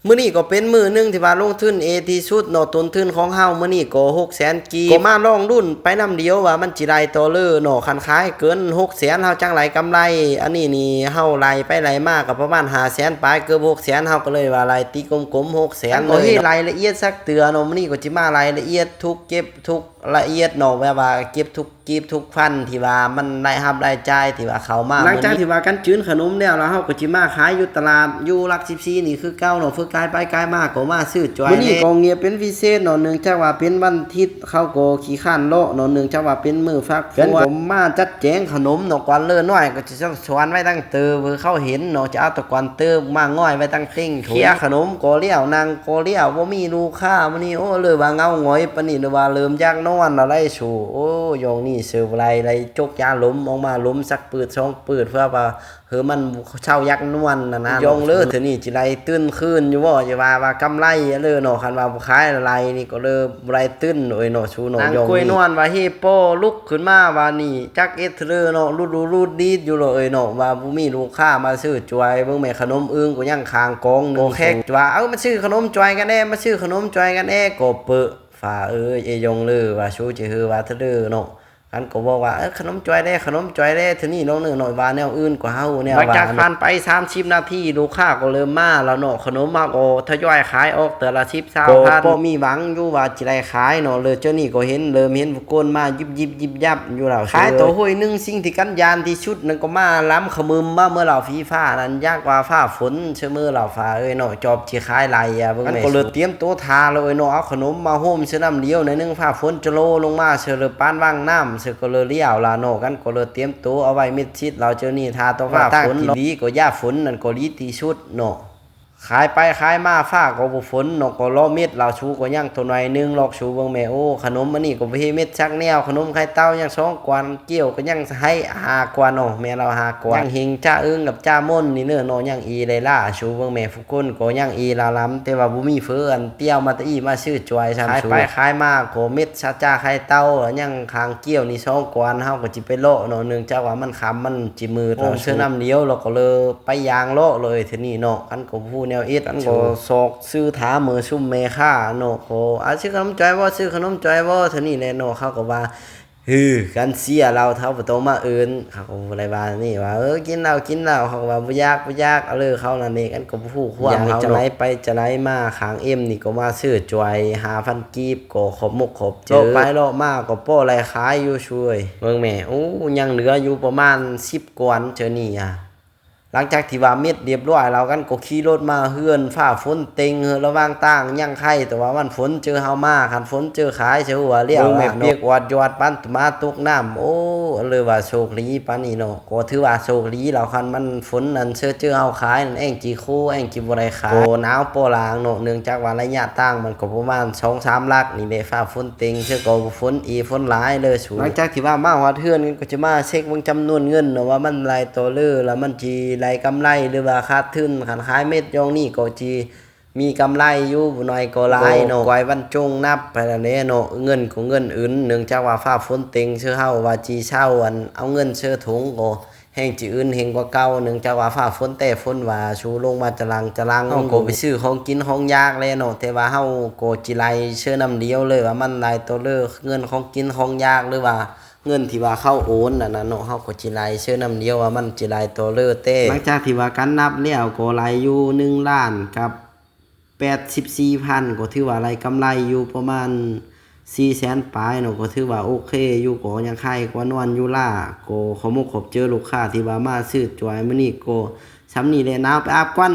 ມື້ນີ້ກໍເປັນມື້ໜຶ່ງທີ່ວ່າລົງທຶນເອທີ່ສຸດເນາະ ຕົ້ນທຶນຂອງເຮົາມື້ນີ້ກໍຫົກແສນກີບ ກໍມາລອງລຸ້ນໄປນຳດຽວວ່າມັນຊິໄດ້ຕໍ່ເລີເນາະ ຄັນຂາຍເກີນຫົກແສນເຮົາຈັ່ງໄດ້ກຳໄລ ອັນນີ້ນີ້ເຮົາໄລ່ໄປໄລ່ມາກໍປະມານຫ້າແສນປາຍ ເກືອບຫົກແສນ ເຮົາກໍເລີຍວ່າໄລ່ຕີກົມໆຫົກແສນເລີຍເນາະ ລາຍລະອຽດສັກເທື່ອເນາະ ມື້ນີ້ກໍຊິມາລາຍລະອຽດທຸກເກັບທຸກ ລະອຽດເນາະ ແບບວ່າເກັບທຸກກີບທຸກພັນທີ່ວ່າມັນລາຍຮັບລາຍຈ່າຍທີ່ວ່າເຂົ້າມາ ຫຼັງຈາກທີ່ວ່າກັນຈືນຂະໜົມແລ້ວ ແລ້ວເຮົາກໍຊິມາຂາຍຢູ່ຕະຫຼາດຢູ່ຫຼັກສິບສີ່ນີ້ຄືເກົ່າເນາະ ເພິ່ນກາຍໄປກາຍມາກໍມາຊື້ຈອຍ ມື້ນີ້ກໍງຽບເປັນພິເສດເນາະ ເນື່ອງຈາກວ່າເປັນວັນທິດ ເຂົາກໍຂີ້ຄ້ານເລາະເນາະ ເນື່ອງຈາກວ່າເປັນມື້ຟັກ ເພິ່ນກໍມາຈັດແຈງຂະໜົມເນາະ ກວານເລີນ້ອຍກໍຈະສອນໄວ້ຕັ້ງເຕີເພື່ອເຂົາເຫັນເນາະ ຈະເອົາຕະກວານເຕີມາງ່ອຍໄວ້ຕັ້ງເຕັງ ເຄຍຂະໜົມກໍລ້ຽວ ນັ່ງກໍລ້ຽວ ບໍ່ມີລູກຄ້າມື້ນີ້ ໂອ້ ເລີຍວ່າເຫງົາຫງອຍປານນີ້ ເລີຍວ່າເລີ່ມຢາກນອນແລ້ວໄດ໋ສູ ໂອ້ ຢອງນີ້ເສີບໄລໄລຈົກຢາລົມອອກມາ ລົມສັກປືດສອງປືດ ເພື່ອວ່າ ເຮີ ມັນເຊົາຢາກນອນຫັ້ນນະ ຢອງເລີ ເທື່ອນີ້ຊິໄລຕື່ນຄືນຢູ່ບໍ່ ຢ່າວ່າວ່າກຳໄລເລີເນາະ ຄັນວ່າບໍ່ຂາຍໄລນີ້ກໍເລີບໍ່ໄລຕື່ນໂອຍເນາະ ສູເນາະ ນາງກ້ວຍນວນວ່າເຮປ້ອລຸກຂຶ້ນມາວ່ານີ້ ຈັກເຮັດເທື່ອເນາະ ລຸດລູດດີດຢູ່ເລີເນາະ ວ່າບໍ່ມີລູກຄ້າມາຊື້ຈອຍ ເບິ່ງແມ່ຂະໜົມອຶ່ງກໍຍັງຂ້າງກອງໜຶ່ງ ກໍແຂກວ່າ ເອົາ ມາຊື້ຂະໜົມຈອຍກັນແດ່ ມາຊື້ຂະໜົມຈອຍກັນແດ່ ກໍເປິ ຟ້າເອີຍ ເອຢອງເລີ ວ່າສູຈະເຮີວ່າເທື່ອເນາະ ຄັນກໍບອກວ່າ ເອີ ຂະໜົມຈອຍແດ່ ຂະໜົມຈອຍແດ່ ເທື່ອນີ້ນ້ອງເນີໜ້ອຍວ່າແນວອື່ນກວ່າເຮົາແນວວ່າ ຫຼັງຈາກຜ່ານໄປສາມສິບນາທີ ລູກຄ້າກໍເລີ່ມມາແລ້ວເນາະ ຂະໜົມເຮົາກໍທະຍອຍຂາຍອອກເທື່ອລະສິບ ຊາວພັນ ກໍພໍມີຫວັງຢູ່ວ່າຊິໄດ້ຂາຍເນາະ ເລີເຈົ້ານີ້ກໍເຫັນ ເລີ່ມເຫັນຜູ້ຄົນມາຢິບໆຍິບຍັບຢູ່ແລ້ວ ຂາຍຕໍ່ຫ້ວຍໜຶ່ງ ສິ່ງທີ່ກັນຍານທີ່ສຸດນັ້ນກໍມາລຳຂະມຶມມາເມືອລາວຟີຟ້ານັ້ນ ຢາກວ່າຟ້າຝົນເສເມີລາວຟ້າເອີຍເນາະ ຈອບຊິຂາຍຫຼາຍ ເບິ່ງແມ່ ກໍເລີຍຕຽມໂຕຖ້າເລີຍເນາະ ເອົາຂະໜົມມາໂຮມໃສ່ນ້ຳຫຼຽວໜ້ອຍໜຶ່ງ ຟ້າຝົນຈະໂລລົງມາ ເສີເລີປານວັງນ້ຳ ເສີກໍເລີລ້ຽວລະເນາະ ກັນກໍເລີຕຽມໂຕເອົາໄວ້ມິດຊິດ ລາວເຈົ້ານີ້ຖ້າຕ້ອງຟ້າຝົນ ທີ່ດີກໍຢ່າຝົນນັ້ນກໍດີທີ່ສຸດເນາະ ຂາຍໄປຂາຍມາຟ້າກໍບໍ່ຝົນເນາະ ກໍລໍເມັດລາວ ສູກໍຍັງໂຕໜ້ອຍໜຶ່ງ ລອກສູເບິ່ງແມ່ ໂອ້ ຂະໜົມອັນນີ້ກໍບໍ່ເຮັດເມັດສັກແນວ ຂະໜົມໄຂ່ເຕົ້າຍັງສອງກວນ ກ້ຽວກໍຍັງໃຫ້ຫ້າກວນ ໂອ້ ແມ່ລາວຫ້າກວນ ຍັງເຮັງຈ້າເອິງກັບຈ້າມົນນີ້ເນີເນາະ ຍັງອີໄລລາ ສູເບິ່ງແມ່ ຜູ້ຄົນກໍຍັງອີລາລຳ ແຕ່ວ່າບໍ່ມີເຝີອັນຕຽວມາຕະອີມາຊື້ຈອຍຊ້ຳ ຂາຍໄປຂາຍມາກໍເມັດສາຈ້າໄຂ່ເຕົ້າ ຍັງຂ້າງກ້ຽວນີ້ສອງກວນ ເຮົາກໍຊິໄປເລາະເນາະ ເນື່ອງຈາກວ່າມັນຄ່ຳມັນຊິມືດ ໂຮມເສີນ້ຳຫຼຽວ ແລ້ວກໍເລີໄປຍ່າງເລາະເລີຍເທື່ອນີ້ເນາະ ອັນກໍບໍ່ຮູ້ແນວເຮັດ ອັນກໍຊອກ ຊື້ຖາມເມີຊຸມແມ່ຄ້າເນາະ ກໍ ອາ ຊື້ຂະໜົມຈອຍບໍ່ ຊື້ຂະໜົມຈອຍບໍ່ ເທົ່ານີ້ແຫຼະເນາະ ເຂົາກໍວ່າ ຮື ກັນເສຍລາວເຖົ້າບໍ່ຕ້ອງມາເອີ້ນ ເຂົາກໍບໍ່ໄດ້ວ່ານີ້ວ່າ ເອີ ກິນເຫຼົ້າ ກິນເຫຼົ້າ ເຂົາກໍວ່າບໍ່ຢາກ ບໍ່ຢາກ ເອົາເລີຍ ເຂົານັ້ນເອງ ອັນກໍບໍ່ຮູ້ຄວາມ ເຮົາຈັ່ງໃດໄປຈັ່ງໃດມາ ຂ້າງເອັມນີ້ກໍມາຊື້ຈອຍຫ້າພັນກີບ ກໍຂອບມຸກຂອບໃຈ ເລາະໄປເລາະມາກໍພໍໄດ້ຂາຍຢູ່ຊ່ວຍ ເບິ່ງແມ່ ໂອ້ ຍັງເຫຼືອຢູ່ປະມານສິບກວນເທື່ອນີ້ອະ ຫຼັງຈາກທີ່ວ່າເມັດລຽບລ້ອຍແລ້ວ ກັນກໍຂີ່ລົດມາເຮືອນ ຟ້າຝົນເຕັງ ລະຫວ່າງທາງຍັງໄຄ ແຕ່ວ່າມັນຝົນເຈີເຮົາມາ ຄັນຝົນເຈີຂາຍ ເຊື່ອວ່າແລ້ວ ເບິ່ງແມ່ ປຽກອອດຢອດ ປານໝາຕົກນ້ຳ ໂອ້ ເລີຍວ່າໂຊກດີປານນີ້ເນາະ ກໍຖືວ່າໂຊກດີແລ້ວ ຄັນມັນຝົນນັ້ນ ເຊື່ອເຈີເຮົາຂາຍນັ້ນ ແອງຈີໂຄ ແອງຈີບໍ່ໄດ້ຂາຍ ກໍໜາວປໍລາງເນາະ ເນື່ອງຈາກວ່າໄລຍະທາງມັນກໍປະມານສອງສາມຫຼັກນີ້ແຫຼະ ຟ້າຝົນ ເຕັງເທື່ອກໍຝົນເອຝົນຫຼາຍເລີຍສູ ຫຼັງຈາກທີ່ວ່າມາຮອດເຮືອນ ກໍຈະມາເຊັກເບິ່ງຈຳນວນເງິນເນາະ ວ່າມັນໄດ້ຕໍ່ເລີ ແລ້ວມັນຊິໄດ້ກຳໄລ ຫຼືວ່າຂາດທຶນ ຄັນຂາຍເມັດຢ່ອງນີ້ກໍຊິມີກຳໄລຢູ່ ບໍ່ໜ້ອຍກໍຫຼາຍເນາະ ກໍກວຍບັນຈົງນັບໄປແລ້ວແຫຼະເນາະ ເງິນກໍເງິນອຶນ ເນື່ອງຈາກວ່າຟ້າຝົນເຕັງເຊື່ອເຮົາວ່າຊິເຊົາ ອັນເອົາເງິນເຊີຖົງກໍ ແຮ່ງຈະອຶນແຮ່ງກວ່າເກົ່າ ເນື່ອງຈາກວ່າຟ້າຝົນແຕ່ຝົນວ່າສູລົງມາຈະລັງຈະລັງ ເຮົາກໍໄປຊື້ຂອງກິນຂອງຢາກແຫຼະເນາະ ແຕ່ວ່າເຮົາກໍຊິໄລ່ເຊີນຳດຽວເລີຍວ່າມັນໄລ່ຕໍ່ເລີ ເງິນຂອງກິນຂອງຢາກ ຫຼືວ່າເງິນທີ່ວ່າເຂົາໂອນນັ້ນນະເນາະ ເຮົາກໍຊິໄລ່ເຊີນຳດຽວວ່າມັນຊິໄລ່ຕໍ່ເລີແຕ່ ຫຼັງຈາກທີ່ວ່າກັນນັບແລ້ວກໍໄລ່ຢູ່ໜຶ່ງລ້ານກັບ ແປດສິບສີ່ພັນ ກໍຖືວ່າໄດ້ກຳໄລຢູ່ປະມານສີ່ແສນປາຍເນາະ ກໍຖືວ່າໂອເຄຢູ່ ກໍຍັງໄຄກວ່ານອນຢູ່ລາ ກໍຂອບມຸກຂອບໃຈລູກຄ້າທີ່ວ່າມາຊື້ຈອຍມື້ນີ້ ກໍສ່ຳນີ້ແຫຼະ ໜາວໄປອາບກ່ອນ.